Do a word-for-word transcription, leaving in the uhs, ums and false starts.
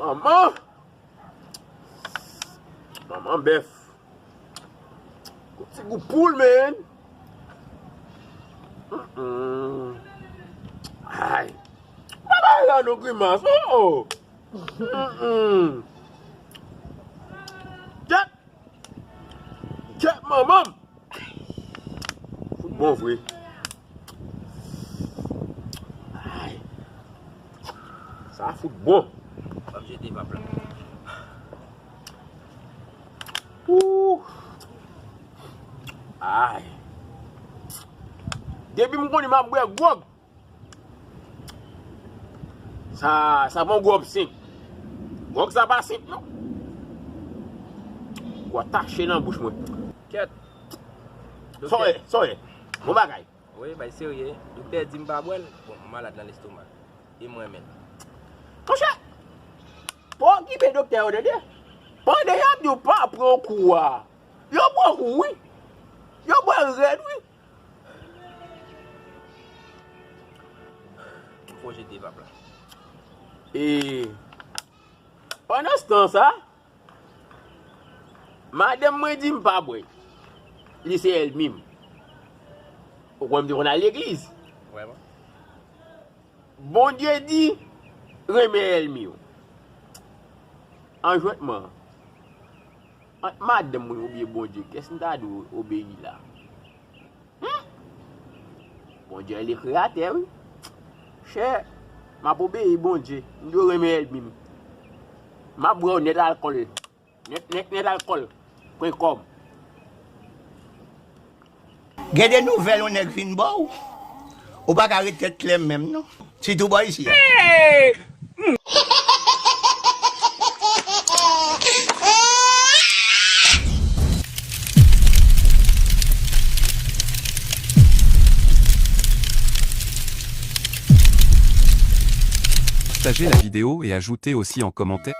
Manman! Manman bèf. Ti gou poul, man. Mm-mm. Ay. Pa bay la non grimas, oh, oh. Mm-mm. Kèt. Kèt manman m. Fout bon vre. Ay. Sa fout bon. Fò m jete pap la. Ooh. Ay. Depi m konnen m ap bwè gwòg. Sa, sa pa yon gwòg senp. Gwòg sa pa senp non. Gwòg tache nan bouch mwen. Kèt. Sòye, sòye. Bon bagay. Wi, bay serye. Doktè di m pa bwè l. Bon, m malad nan lestoma. E mwen menm. Monchè, pa okipe doktè yo tande. Pandan y ap di w pa pran kou a, yo pran kou wi. Yo bwè l rèd wi. Fò jete pap la. E pandanstan sa, madanm mwen di m pa bwè. Li se ènmi m. Ou konn m te konn al legliz. Vrèman? Bondye di, renmen ènmi w. Anjwètman, ant madanm mwen oubyen Bondye, kiyès m ta dwe obeyi la? Hmm? Bondye le kreyatè wi. Chè, m ap obeyi Bondye. M dwe renmen ènmi m. M ap bwè w nèt alkòl. Nèt, nèt, nèt alkòl pwen kòm. Gen de nouvèl yon nèg vin ba w, ou pa ka ret tèt klè menm non. Sitou bò isi a. Partagez la vidéo et ajoutez aussi en commentaire.